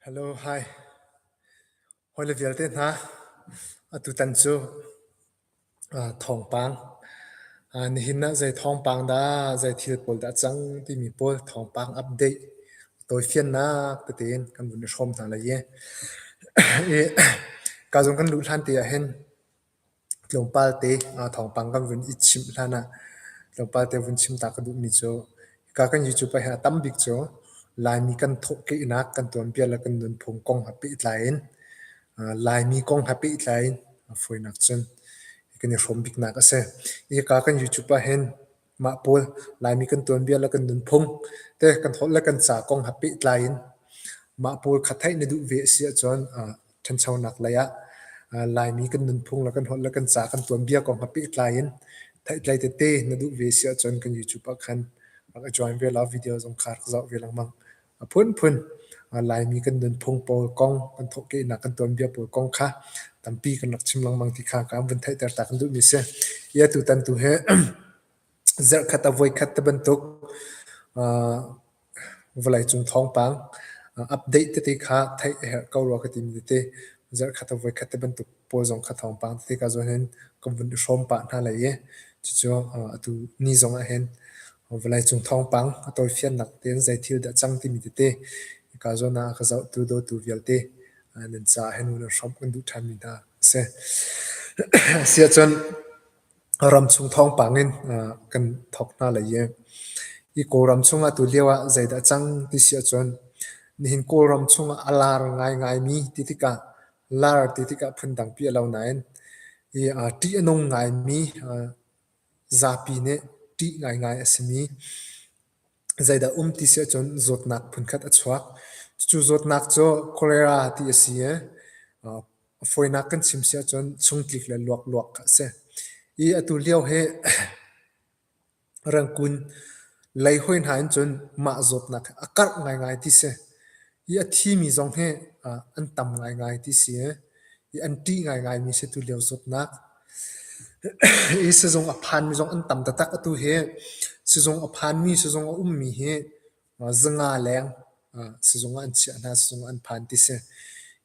Hello, hi. Hawile vialte hna, atutan cu thawngpang. Nihin ah zei thawngpang dah, zei thil pawl dah a cang timi pawl thawngpang update tawifiannak tete in kan vun i hrawm hna lai i ka zong kan luh hlan te ah hin Tlawmpal te thawngpang kan vun i chimh hlan ah tlawmpal te vun chim ta ka duhmi cu hika kan YouTube ah hin a tam bik cu Laimi kan thawhkehnak kan tuanbia le kan nunphung kong he pehtlai in Laimi kong he pehtlai in a fawinak cun kan i hrawm biknak a si. Hika kan YouTube ah hin mah pawl Laimi kan tuanbia le kan nunphung te kan holh le kan ca kong he pehtlai in mah pawl kha theih na duh ve a si ahcun ṭhanchonak lei ah Laimi kan nunphung le kan holh le kan ca kan tuanbia kong he pehtlai in theihtlei tete na duh ve si ahcun kan YouTube ah khan rak i join ve law video zong kha rak zoh ve lengmang. A phunphun Laimi kan nunphung pawl kong, kan thawhkehnak kan tuanbia pawl kong kha tampi kan rak chim lengmang ti kha kan vun theihter ta kan duhmi si. Hi atutan tu hi zarhkhat a voikhat te bantuk vawleicung thawngpang update tete kha theih a herh ko rua ka timi tete zarhkhat a voikhat te bantuk pawl zong kha thawngpang tete ka zawn hin kan vun i hrawm pah hna lai i cucu atu ni zong ah hin vawleicung thawngpang a tawifiannak tein zei thil dah cang timi tete hika zawn ah a ka zohtu dawtu vialte nan caah hin vun hrawmh kan duh ṭhanmi hna a si. Asiahcun ramchung thawngpang in kan thawk hna lai i hi Kawlram chungah tulio ah zeidah a cang ti si ahcun nihin Kawlram chungah a lar ngaingaimi ti tikah lar ti tikah phundangpi a lo nain hi ṭih a nung ngaimi zapi nih ṭih ngaingai a simi zeidah um ti si ahcun zawtnak phunkhat a chuak. Cucu zawtnak cu cholera ti a si i A fawinak kan chim si ahcun chungtlik le luakluak kha a si. I atu lio hi Rangkun lei hawi hna in cun mah zawtnak hi a karh ngaingai ti si. Hi a thimi zong hi an tam ngaingai ti si. I an ṭih ngaingaimi si tu lio zawtnak. Hi sizung a phanmi zong an tam taktak atu hi. Sizung a phanmi, sizung a ummi hi Zanga leng sizung ah an chiah hna, sizung ah an phan ti si.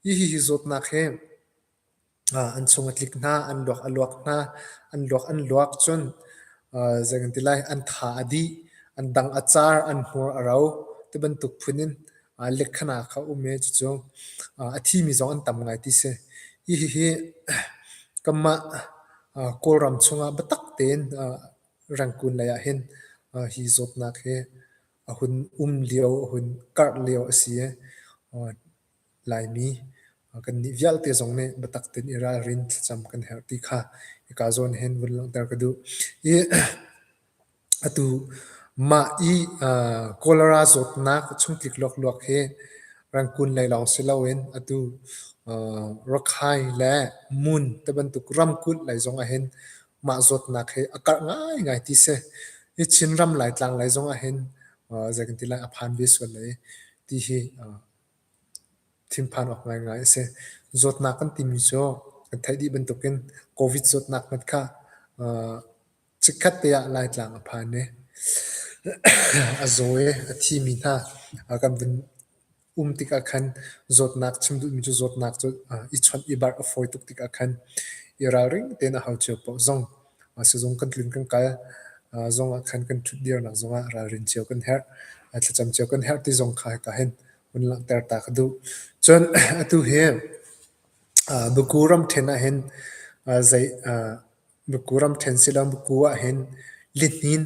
Hihi zawtnak hi an chung a tlik hna, an luak a luak hna, an luak an luak cun zei kan ti lai, an tha a dih, an dang a car, an hmur a ro tibantuk phun in lekkhana kha a um i cucu a thimi zong an tam ngai ti si. Hihi kanmah Kawlram chungah biatak tein Rangkun lei ah hin hi zawtnak hi a hun um lio, a hun karh lio a si i Laimi kannih vialte zong nih biatak tein i ralrin thlacam kan herh ti kha hika zawn hin vun langhter ka duh. Hi atu mah i cholera zawtnak chungtlik luakluak hi Rangkun lei lawng si loin atu Rakhine le Mun ti bantuk ramkulh lei zong ahhin mah zawtnak hi a karh ngaingai ti si. Hi Chinram Laitlang lei zong ahhin zei kan ti lai a phan ve sual lai ti hi thinphan awk ngaingai a si. Zawtnak kan timi cu kan theih dih bantukin COVID zawtnak hmanh kha chikkhat te ah Laitlang a phan i a zaw i a thimi hna kan vun um tikah khan zawtnak chim duhmi cu zawtnak cu i chawnh i barh a fawi tuk tikah khan i ralring tein a hau cio paoh zong sizung kan tlun kan kal zong ah khan kan ṭhutdirnak zong ah ralrin cio kan herh. Thlacam cio kan herh ti zong kha hika hin hun langhter ta ka duh. Cun atu hi Buku ramṭhen ah hin zei Buku ramṭhen silo Buku ah hin lihnin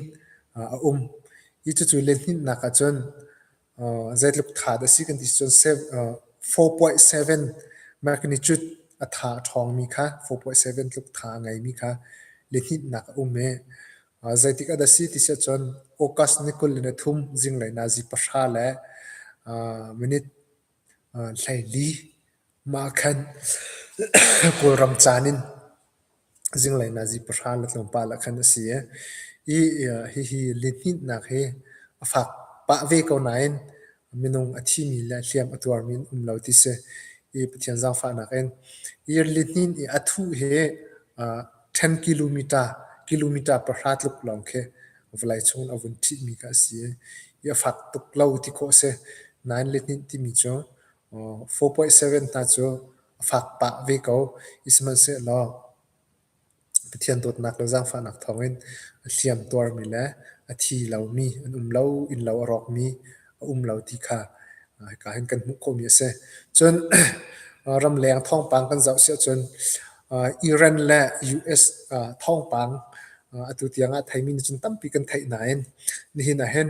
a um. Hi cucu lihninnak ahcun Zeitluk tha dah si kan ti cun 4.7 magnitude a tha a ṭhawngmi kha 4.7 tluk tha a ngeimi kha lihninhnak a um i zeitik ah dah si ti si ahcun August ni 23 zinglei nazi pahra le minute 14 mah khan Kawlram caan in zinglei nazi pahra le tlawmpal ah khan a si i hihi lihninhnak hi a fak pah ve ko nain minung a thimi le hliam a tuarmi an um lo ti si. I Pathian zaangfahnak in hi lihninh i a thuh hi 10 kilometer, kilometer pahra tluk lawng khi vawlei chung in a vun ṭhihmi kha a si i a fak tuk lo ti khawh a si. Nain lihninh timi cu. 4.7 hna cu a fak pah ve ko. Sihmanhsehlaw Pathian dawtnak le zaangfahnak thawngin a hliam tuarmi le a thi lomi an um lo, innlo a rawkmi a um lo ti kha hika hin kan hmuh khawhmi a si. Cun ramleng thawngpang kan zoh si ahcun Iran le US thawngpang atu tiang ah theimi nih cun tampi kan theih nain nihin ah hin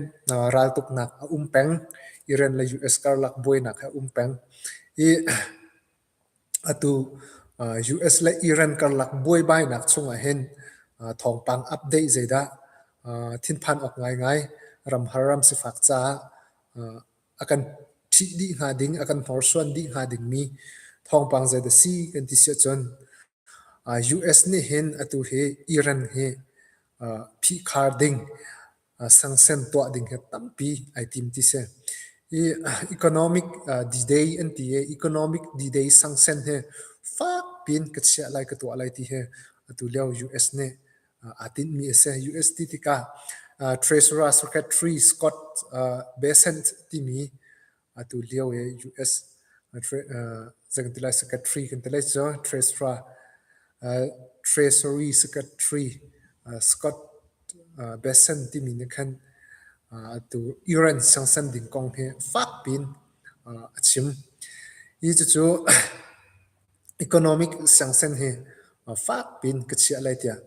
raltuknak a um peng. Iran le US karlak buainak hi a um peng. I Atu US le Iran karlak buaibainak chungah hin thawngpang update zeidah thinphan awk ngaingai ramhar ram sifak caah a kan ṭhih dih hnga ding, a kan hnorsuan dih hnga dingmi thawngpang zeidah si kan ti si ahcun US nih hin atu hi Iran hi phihkhar ding sanction tuah ding hi tampi ai tim ti si. I economic D-Day an ti i economic D-Day sanction hi fak piin ka chiah lai ka tuah lai ti hi atu lio US nih aa tinhmi a si. US ti tikah Treasurer Secretary Scott Bessent timi atu lio i US zei kan ti lai secretary kan ti lai cu Treasurer Treasury Secretary Scott Bessent timi nih khan atu Iran sanction ding kong hi fak piin a chim. Hi cucu economic sanction hi fak piin ka chiah lai tiah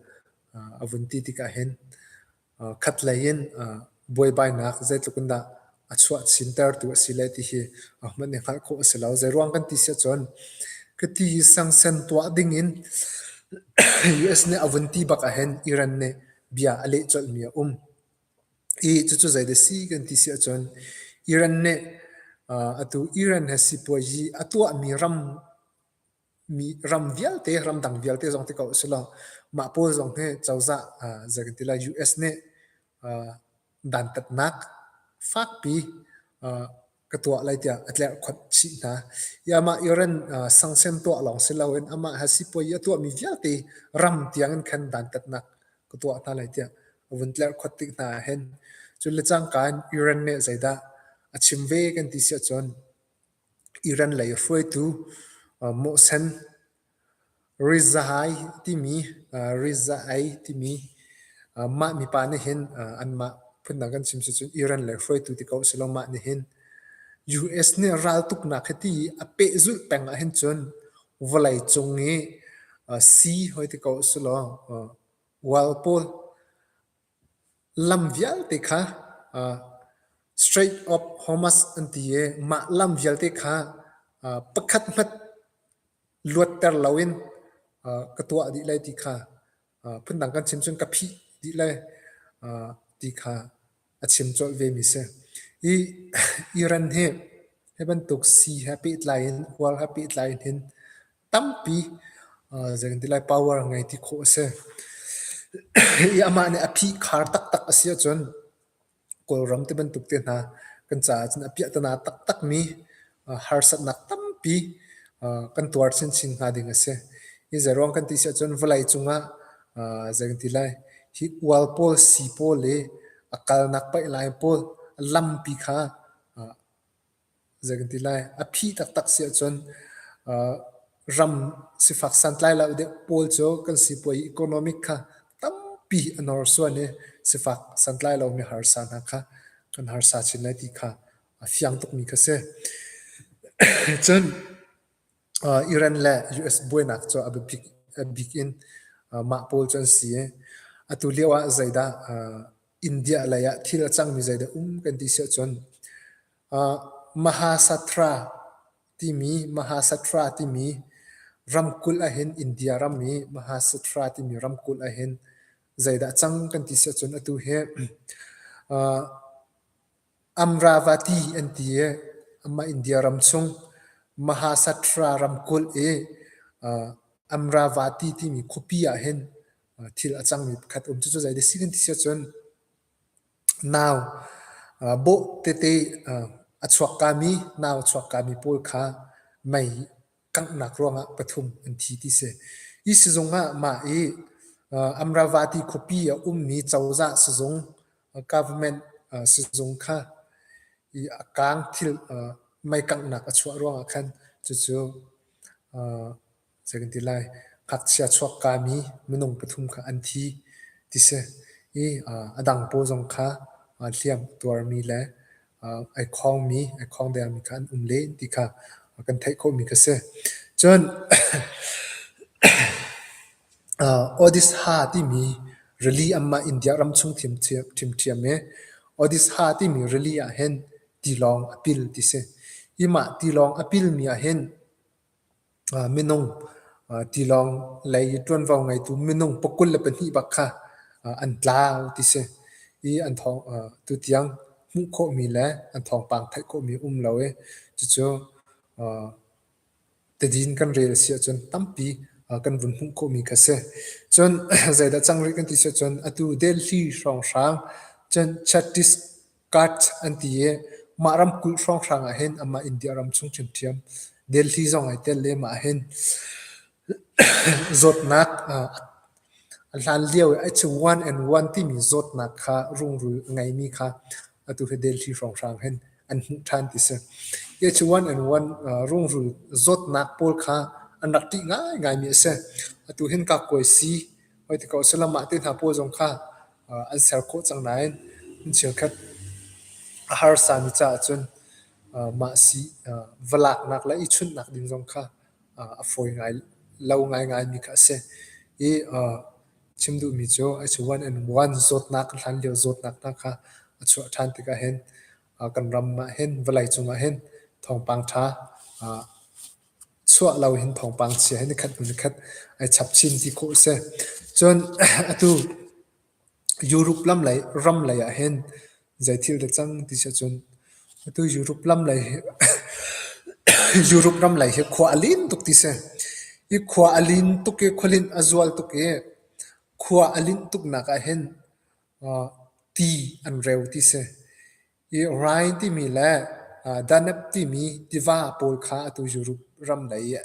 a vun ti tikah hin Khatlei in buaibainak zeitluk in dah a chuah chintertu a si lai ti hi ahohmanh nih hngalh khawh a si lo. Zeiruang kan ti si ahcun ka ti sanction tuah ding in US nih a vun ti bak ahhin Iran nih bia a leh colhmi a um. I cucu zeidah si kan ti si ahcun Iran nih atu Iran he sipuazi a tuahmi ram mi ram vialte ramdang vialte zong ti ko usih mah pawl zong hi cozah zei kan ti lai US nih dantatnak fakpi ka tuah lai tiah a tlerhkhonh chih hna. I amah Iran sanction tuah lawng si loin amah he sipuazi a tuahmi vialte ram tiang in khan dantatnak ka tuah hna lai tiah a vun tlerhkhonh tik hna ah hin cun le cangka in Iran nih zeidah a chim ve kan ti si ahcun Iran lei hruaitu Mohsen Rizai timi Rizai timi mah mipa nih hin anmah phundang kan chim si cun Iran lei hruaitu ti ko usih mah nih hin US nih raltuknak hi ti a pehzulh peng ahhin cun vawleicung i sii hoi ti ko usih law wall pawl Lam vialte kha Strait of Hormuz an ti i mah lam vialte kha pakhat hmanh luatter loin ka tuah dih lai ti kha phundang kan chim cun ka phih dih lai ti kha a chim colh vemi si. Hi Iran hi hi bantuk sii he pehtlai in uar he pehtlai in hin tampi zei kan ti lai power ngei ti khawh a si. I amah nih a phihkhar taktak a si ahcun Kawlram ti bantuk te hna kan caah cun a piahtana taktakmi harsatnak tampi kan tuar chinchin hnga ding a si. Hi zeiruang kan ti si ahcun vawlei cungah zei kan ti lai hi ual pawl, sii pawl i a kalnak paih lai pawl lampi kha zei kan ti lai, a phih taktak si ahcun ram sifak santlai lo deuh pawl cu kan sipuai economic kha tampi a norsuan i sifak santlai lomi harsa hna kha kan harsa chin lai ti kha a fiang tukmi kha si. Cun Iran le US buainak cu a biapik a bik in mah pawl cu an si i atu lio ah zeidah India lei ah thil a cangmi zeidah um kan ti si ahcun Mahasatra timi Mahasatra timi ramkulh ahhin India ram i Mahasatra timi ramkulh ahhin zeidah a cang kan ti si ahcun atu hi Amravati an ti i amah India ram chung Mahasatra ramkulh i Amravati timi khuapi ahhin thil a cangmi pakhat a um. Cucu zeidah a si kan ti si ahcun Nau bawh tete a chuakkami nau a chuakkami pawl kha mei kanghnak ruangah pathum an thi ti si. Hi sizung ah mah i Amravati khuapi a ummi cozah sizung government sizung kha i a kaang thil. Mei kanghnak a chuah ruangah khan cucu zei kan ti lai, ngakchia chuakkami minung pathum kha an thi ti si i a dang pawl zong kha hliam a tuarmi le ai khawngmi, ai khawngdengmi kha an um len ti kha kan theih khawhmi kha si. Cun Odisha timi rili anmah India ram chung ṭhiamṭhiam i Odisha timi rili ahhin tilawng a pil ti si. Hi mah tilawng a pilmi ahhin minung tilawng lei i ṭuanvo ngeitu minung 22 bak kha an tlau ti si. I an thawng tutiang hmuh khawhmi le an thawngpang theih khawhmi a um lo i cucu Tadin kan rel a si ahcun tampi kan vun hmuh khawhmi kha si. Cun zeidah cang rih kan ti si ahcun atu Delhi hrawnghrang cun Chhattisgarh an ti i mah ramkulh hrawnghrang ah hin amah India ram chung ṭhiamṭhiam Delhi zong ai tel i mah hin zawtnak a hlan lio i H1N1 timi zawtnak kha rungrul a ngeimi kha atu hi Delhi hrawnghrang hin an hmuh ṭhan ti si. H1N1 rungrul zawtnak pawl kha an rak ṭih ngaingaimi a si. Atu hin kakuaisi hoi ti ko sila mah te hna pawl zong kha an ser khawh cang nain an cheukhat a harsami caah cun mah sii va laknak le i chunhnak ding zong kha a fawi ngai lo ngaingaimi kha a si. I chim duhmi cu H1N1 zawtnak hlanlio zawtnak hna kha a chuah ṭhan tikah hin kan ram ah hin vawleicung ah hin thawngpang ṭha chuah lo hin thawngpang chia hi nikhat hnu nikhat ai chap chin ti khawh a si. Cun atu Europe lam lei ram lei ah hin zei thil dah cang ti si ahcun atu Europe lam lei hi Europe ram lei hi khua a lin tuk ti si. Hi khua a lin tuk i khualinh a zual tuk i khua a linh tuknak ah hin ti an reu ti si. I Rhine timi le Danube timi tiva pawl kha atu Europe ram lei i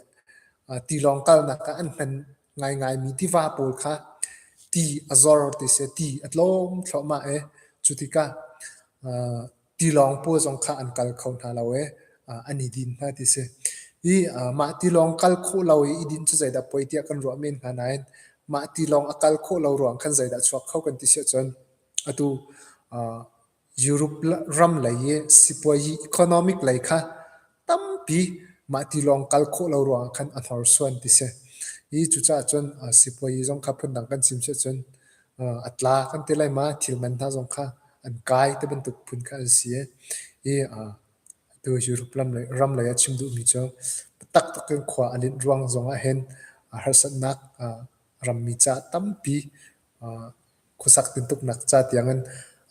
tilawng kalnak ah an hman ngaingaimi tiva pawl kha ti a zor ti si, ti a tlawm thluahmah i cu tikah tilawng pawl zong kha an kal kho hna lo i an i din hna ti si. Hi mah tilawng kal khawh lo i i dinh cu zeidah poi tiah kan ruah men hnga nain mah tilawng a kal khawh lo ruang khan zeidah chuak kho kan ti si ahcun atu Europe ram lei i sipuazi economic lei kha tampi mah tilawng kal khawh lo ruangah khan a hnorsuan ti si. Hi cucaah cun sipuazi zong kha phundang kan chim si ahcun a tla kan ti lai ma, thil man hna zong kha an kai ti bantuk phun kha an si i atu Europe ram lei ah chim duhmi cu taktak in khua a linh ruang zong ah hin harsatnak rammi ca tampi khuasak tintuknak ca tiangin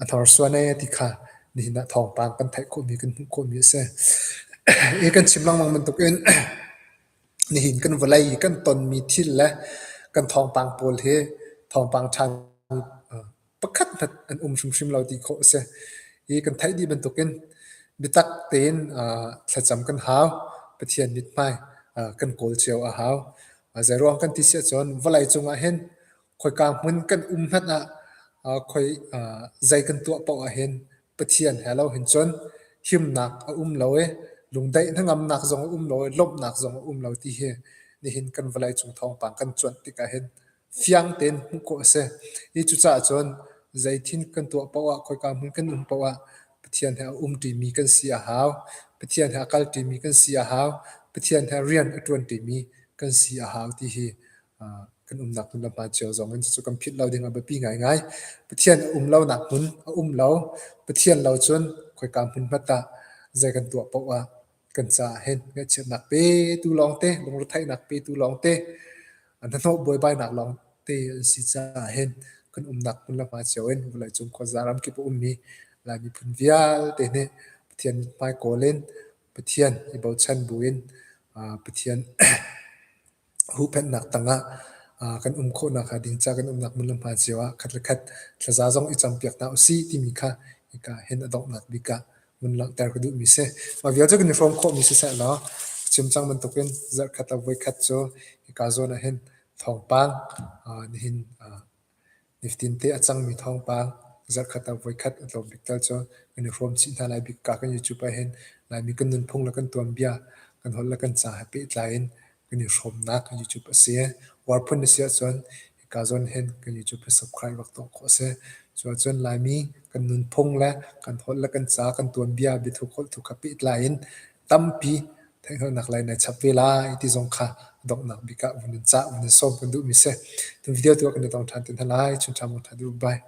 a hnorsuan ee ti kha nihin ah thawngpang kan theih khawhmi kan hmuh khawhmi a si. Hi kan chim lengmang bantukin nihin kan vawlei i kan tonmi thil le kan thawngpang pawl hi thawngpang ṭha pakhat hmanh an um hrimhrim lo ti khawh a si. Hi kan theih dih bantukin biatak tein thlacam kan hau. Pathian mithmai kan kawl cio a hau. Zeiruang kan ti si ahcun vawlei cungah hin Khoika hmun kan um hmanh ah khoi zei kan tuah paoh ahhin Pathian he lo hin cun himnak a um lo i lungdaih hnangamnak zong a um lo i lawmhnak zong a um lo ti hi nihin kan vawleicung thawngpang kan cuanh tikah hin fiang tein hmuh khawh a si. Hi cucaah cun zeithil kan tuah paoh ah khoika hmun kan um paoh ah Pathian he a umṭimi kan si a hau. Pathian he a kalṭimi kan si a hau. Pathian he rian a ṭuanṭimi kan si a hau ti hi kan umnak hmun le hma cio zong in cucu kan philh lo ding a biapi ngaingai. Pathian a um lonak hmun a um lo. Pathian lo cun khoika hmun hmanh ah zei kan tuah paoh ah kan caah hin ngaihchiatnak petu lawngte, lungretheihnak petu lawngte, hnahnawh buaibainak lawngte an si caah hin kan umnak hmun le hma cio in vawleicung khuaza ramkip a ummi Lai miphun vialte nih Pathian mithmai kawl in Pathian i bochan buin Pathian Huhphenhnak tangah kan um khawhnak hnga ding ca kan umnak hmun le hma cio ah khat le khat thlaza zong i campiak hna usih timi kha hika hin a donghnak bik ah vun langhter ka duhmi si. Mah vial cu kan i hrawm khawhmi siseh law chim cang bantukin zarhkhat le voikhat cu hika zawn ah hin thawngpang nihin nifatin te a cangmi thawngpang. Zarhkhat ah voikhat a tlawm bik tal cu kan i hrawm chih hna lai bik ka kan YouTube ah hin Laimi kan nunphung le kan tuanbia, kan holh le kan ca he pehtlai in kan i hrawmnak YouTube a si. Uar phun na si ahcun hika zawn hin kan YouTube hi subscribe rak tuah khawh a si. Cu ahcun Laimi kan nunphung le kan holh le kan ca, kan tuanbia, biathuk holhthuk kha pehtlai in tampi theihhngalhnak lei nai chap ve lai ti zong kha donghnak bik ah vun in cah, vun in sawm kan duhmi si. Tun video tu ah kan i tong ṭhan te hna lai. Chun ṭha mong ṭha duh. Bye.